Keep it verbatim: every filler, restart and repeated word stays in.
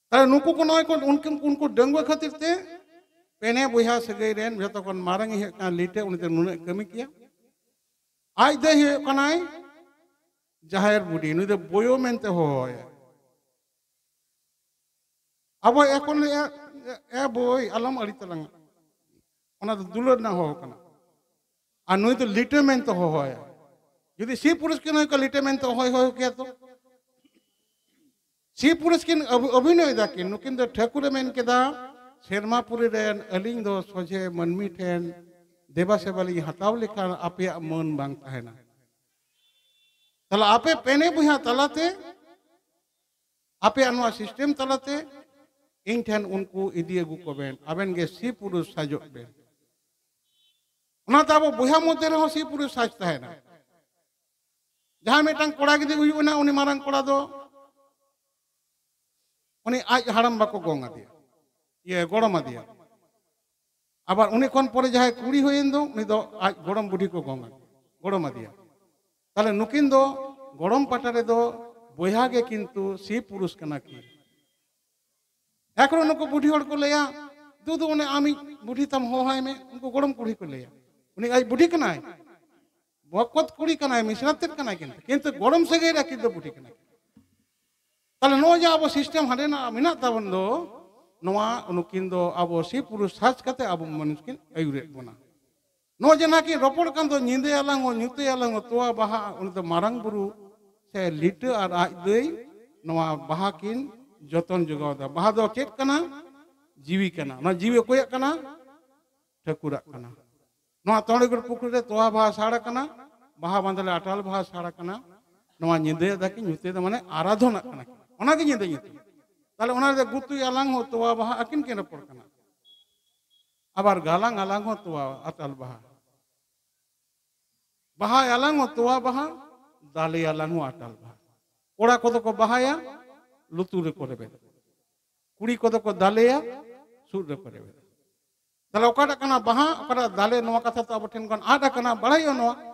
ᱛᱟᱦᱞᱮ ᱱᱩᱠᱩ ᱠᱚ ᱱᱚᱜᱼᱚᱭ ᱠᱚ ᱩᱱᱠᱤᱱ ᱩᱱᱠᱩ ᱰᱟᱺᱜᱩᱣᱟᱹ ᱠᱷᱟᱹᱛᱤᱨ ᱛᱮ ᱯᱮᱱᱮ ᱵᱚᱭᱦᱟ ᱥᱟᱹᱜᱟᱹᱭ ᱨᱮᱱ ᱡᱚᱛᱚ ᱠᱷᱚᱱ ᱢᱟᱨᱟᱝ ᱤᱡ ᱦᱩᱭᱩᱜ ᱠᱟᱱᱟ ᱞᱤᱴᱟᱹ, ᱩᱱᱤ ᱫᱚ ᱱᱩᱱᱟᱹᱜ ᱠᱟᱹᱢᱤ ᱠᱮᱭᱟ᱾ ᱟᱡ ᱫᱚᱭ ᱦᱩᱭᱩᱜ ᱠᱟᱱᱟᱭ ᱡᱟᱦᱮᱨ ᱵᱩᱰᱷᱤ, ᱱᱩᱭ ᱫᱚ ᱵᱳᱭᱳ ᱢᱮᱱᱛᱮ ᱦᱚᱦᱚᱭᱟ᱾ ᱟᱵᱚ ᱮᱠᱷᱚᱱ ᱮ, ᱮ, ᱮ ᱵᱳᱭ, ᱟᱞᱚᱢ ᱟᱹᱲᱤ ᱛᱟᱞᱟᱝᱟ, ᱚᱱᱟ ᱫᱚ ᱫᱩᱞᱟᱹᱲ ᱨᱮᱱᱟᱜ ᱦᱚᱦᱚ ᱠᱟᱱᱟ᱾ ᱟᱨ ᱱᱩᱭ ᱫᱚ ᱞᱤᱴᱟᱹ ᱢᱮᱱᱛᱮ ᱦᱚᱦᱚᱭᱟ᱾ ᱡᱩᱫᱤ ᱥᱤ ᱯᱩᱨᱩᱥ ᱠᱤᱱ ᱦᱩᱭ ᱠᱚᱜᱼᱟ, ᱞᱤᱴᱟᱹ ᱢᱮᱱᱛᱮ ᱦᱚᱦᱚᱭ ᱦᱚᱦᱚ ᱠᱮᱭᱟ ᱛᱚ᱾ ᱥᱤ ᱯᱩᱨᱩᱥ ᱠᱤᱱ ᱚᱵᱷ-, ᱚᱵᱷᱤᱱᱚᱭ ᱫᱟᱠᱤᱱ, ᱱᱩᱠᱤᱱ ᱫᱚ ᱴᱷᱟᱹᱠᱩᱨᱮ ᱢᱮᱱ ᱠᱮᱫᱟ, ᱥᱮᱨᱢᱟᱯᱩᱨᱤ ᱨᱮᱱ ᱟᱹᱞᱤᱧ ᱫᱚ ᱥᱚᱡᱷᱮ ᱢᱟᱹᱱᱢᱤ ᱴᱷᱮᱱ ᱫᱮᱵᱟ ᱥᱮᱵᱟ ᱞᱤᱧ ᱦᱟᱛᱟᱣ ᱞᱮᱠᱷᱟᱱ ᱟᱯᱮᱭᱟᱜ ᱢᱟᱹᱱ ᱵᱟᱝ ᱛᱟᱦᱮᱱᱟ᱾ ᱛᱟᱦᱞᱮ ᱟᱯᱮ ᱯᱮᱱᱮ ᱵᱚᱭᱦᱟ ᱛᱟᱞᱟᱛᱮ, ᱟᱯᱮᱭᱟᱜ ᱱᱚᱣᱟ ᱥᱤᱥᱴᱮᱢ ᱛᱟᱞᱟᱛᱮ ᱤᱧ ᱴᱷᱮᱱ ᱩᱱᱠᱩ ᱤᱫᱤ ᱟᱹᱜᱩ ᱠᱚᱵᱮᱱ, ᱟᱵᱮᱱ ᱜᱮ ᱥᱤ ᱯᱩᱨᱩᱥ ᱥᱟᱡᱚᱜ ᱵᱮᱱ᱾ ᱚᱱᱟᱛᱮ ᱟᱵᱚ ᱵᱚᱭᱦᱟ ᱢᱚᱫᱽᱫᱷᱮ ᱨᱮᱦᱚᱸ ᱥᱤ ᱯᱩᱨᱩᱥ ᱥᱟᱡᱽ ᱛᱟᱦᱮᱱᱟ᱾ ᱡᱟᱦᱟᱸᱭ ᱢᱤᱫᱴᱟᱝ ᱠᱚᱲᱟ ᱜᱤᱫᱽᱨᱟᱹ ᱦᱩᱭᱩᱜ ᱮᱱᱟ, ᱩᱱᱤ ᱢᱟᱨᱟᱝ ᱠᱚᱲᱟ ᱫᱚ ᱩᱱᱤ ᱟᱡ ᱦᱟᱲᱟᱢ ᱵᱟᱠᱚ ᱜᱚᱝ ᱟᱫᱮᱭᱟ, ᱤᱭᱟᱹ, ᱜᱚᱲᱚᱢ ᱟᱫᱮᱭᱟ᱾ ᱟᱵᱟᱨ ᱩᱱᱤ ᱠᱷᱚᱱ ᱯᱚᱨᱮ ᱡᱟᱦᱟᱸᱭ ᱠᱩᱲᱤ ᱦᱩᱭᱮᱱ ᱫᱚ, ᱩᱱᱤ ᱫᱚ ᱟᱡ ᱜᱚᱲᱚᱢ ᱵᱩᱰᱷᱤ ᱠᱚ ᱜᱚᱝ ᱟᱫᱮᱭᱟ, ᱜᱚᱲᱚᱢ ᱟᱫᱮᱭᱟ᱾ ᱛᱟᱦᱞᱮ ᱱᱩᱠᱤᱱ ᱫᱚ ᱜᱚᱲᱚᱢ ᱯᱟᱦᱴᱟ ᱨᱮᱫᱚ ᱵᱚᱭᱦᱟ ᱜᱮ, ᱠᱤᱱᱛᱩ ᱥᱤ ᱯᱩᱨᱩᱥ ᱠᱟᱱᱟ ᱠᱤᱱ᱾ ᱮᱠᱷᱚᱱ ᱱᱩᱠᱩ ᱵᱩᱰᱷᱤ ᱦᱚᱲ ᱠᱚ ᱞᱟᱹᱭᱟ, "ᱫᱩ ᱫᱩ, ᱚᱱᱮ ᱟᱢᱤᱡ ᱵᱩᱰᱷᱤ ᱛᱟᱢ ᱦᱚᱦᱚᱭ ᱢᱮ, ᱩᱱᱠᱩ ᱜᱚᱲᱚᱢ ᱠᱩᱲᱤ ᱠᱚ ᱞᱟᱹᱭᱟ, ᱩᱱᱤ ᱟᱡ ᱵᱩᱰᱷᱤ ᱠᱟᱱᱟᱭ, ᱵᱚᱠᱚᱛ ᱠᱩᱲᱤ ᱠᱟᱱᱟᱭ, ᱢᱤᱥᱨᱟ ᱛᱮᱫ ᱠᱟᱱᱟᱭ, ᱠᱤᱱᱛᱩ, ᱠᱤᱱᱛᱩ ᱜᱚᱲᱚᱢ ᱥᱟᱹᱜᱟᱹᱭ ᱨᱮ ᱟᱹᱠᱤᱱ ᱫᱚ ᱵᱩᱰᱷᱤ ᱠᱟᱱᱟᱭ᱾" ᱛᱟᱦᱞᱮ ᱱᱚᱜᱼᱚᱭ ᱡᱮ ᱟᱵᱚ ᱥᱤᱥᱴᱮᱢ ᱦᱟᱸᱰᱮ ᱱᱟᱜ ᱢᱮᱱᱟᱜ ᱛᱟᱵᱚᱱ ᱫᱚ, ᱱᱚᱣᱟ ᱱᱩᱠᱤᱱ ᱫᱚ ᱟᱵᱚ ᱥᱤ ᱯᱩᱨᱩᱥ ᱥᱟᱡᱽ ᱠᱟᱛᱮ ᱟᱵᱚ ᱢᱟᱹᱱᱢᱤ ᱠᱤᱱ ᱟᱹᱭᱩᱨᱮᱫ ᱵᱚᱱᱟ᱾ ᱱᱚᱜᱼᱚᱭ ᱡᱮ ᱱᱟᱦᱟᱜ ᱠᱤᱱ ᱨᱚᱯᱚᱲ ᱠᱟᱱ ᱫᱚ, "ᱧᱤᱫᱟᱹ ᱟᱞᱟᱝ ᱦᱚᱸ ᱧᱩᱛᱟᱹᱭ ᱟᱞᱟᱝ ᱦᱚᱸ ᱛᱚᱣᱟ ᱵᱟᱦᱟ", ᱩᱱᱤ ᱫᱚ ᱢᱟᱨᱟᱝ ᱵᱩᱨᱩ ᱥᱮ ᱞᱤᱴᱟᱹ ᱟᱨ ᱟᱡ ᱫᱟᱹᱭ ᱱᱚᱣᱟ ᱵᱟᱦᱟ ᱠᱤᱱ ᱡᱚᱛᱚᱱ ᱡᱚᱜᱟᱣ ᱮᱫᱟ᱾ ᱵᱟᱦᱟ ᱫᱚ ᱪᱮᱫ ᱠᱟᱱᱟ? ᱡᱤᱣᱤ ᱠᱟᱱᱟ᱾ ᱚᱱᱟ ᱡᱤᱣᱤ ᱚᱠᱚᱭᱟᱜ ᱠᱟᱱᱟ? ᱴᱷᱟᱹᱠᱩᱨᱟᱜ ᱠᱟᱱᱟ᱾ ᱱᱚᱣᱟ ᱛᱚᱲᱮᱜᱚᱲ ᱯᱩᱠᱷᱨᱤ ᱨᱮ ᱛᱚᱣᱟ ᱵᱟᱦᱟ ᱥᱟᱲ ᱟᱠᱟᱱᱟ, ᱵᱟᱦᱟ ᱵᱟᱸᱫᱷᱮ ᱨᱮ ᱟᱴᱟᱞ ᱵᱟᱦᱟ ᱥᱟᱲ ᱟᱠᱟᱱᱟ᱾ ᱱᱚᱣᱟ ᱧᱤᱫᱟᱹᱭ ᱫᱟᱠᱤᱱ, ᱧᱩᱛᱟᱹᱭ ᱫᱚ ᱢᱟᱱᱮ ᱟᱨᱟᱫᱷᱚᱱᱟᱜ ᱠᱟᱱᱟ ᱠᱤᱱ, ᱚᱱᱟᱜᱮ ᱧᱤᱫᱟᱹ ᱧᱩᱛᱟᱹ᱾ ᱛᱟᱦᱞᱮ ᱚᱱᱟ ᱨᱮ ᱜᱩᱛᱩᱭ ᱟᱞᱟᱝ ᱦᱚᱸ ᱛᱚᱣᱟ ᱵᱟᱦᱟ ᱟᱹᱠᱤᱱ ᱠᱤᱱ ᱨᱚᱯᱚᱲ ᱠᱟᱱᱟ, ᱟᱵᱟᱨ ᱜᱟᱞᱟᱝ ᱟᱞᱟᱝ ᱦᱚᱸ ᱛᱚᱣᱟ ᱟᱴᱟᱞ ᱵᱟᱦᱟ, ᱵᱟᱦᱟᱭ ᱟᱞᱟᱝ ᱦᱚᱸ ᱛᱚᱣᱟ ᱵᱟᱦᱟ, ᱫᱟᱞᱮ ᱟᱞᱟᱝ ᱦᱚᱸ ᱟᱴᱟᱞ ᱵᱟᱦᱟ᱾ ᱠᱚᱲᱟ ᱠᱚᱫᱚ ᱠᱚ ᱵᱟᱦᱟᱭᱟ, ᱞᱩᱛᱩᱨ ᱨᱮᱠᱚ ᱨᱮᱵᱮᱫᱟ᱾ ᱠᱩᱲᱤ ᱠᱚᱫᱚ ᱠᱚ ᱫᱟᱞᱮᱭᱟ, ᱥᱩᱫ ᱨᱮᱠᱚ ᱨᱮᱵᱮᱫᱟ᱾ ᱛᱟᱦᱞᱮ ᱚᱠᱟᱴᱟᱜ ᱠᱟᱱᱟ ᱵᱟᱦᱟ, ᱚᱠᱟᱴᱟᱜ ᱫᱟᱞᱮ, ᱱᱚᱣᱟ ᱠᱟᱛᱷᱟ ᱛᱚ ᱟᱵᱚ ᱴᱷᱮᱱ ᱠᱷᱚᱱ ᱟᱫ ᱟᱠᱟᱱᱟ, ᱵᱟᱲᱟᱭᱚᱜᱼᱟ ᱱᱚᱣᱟ᱾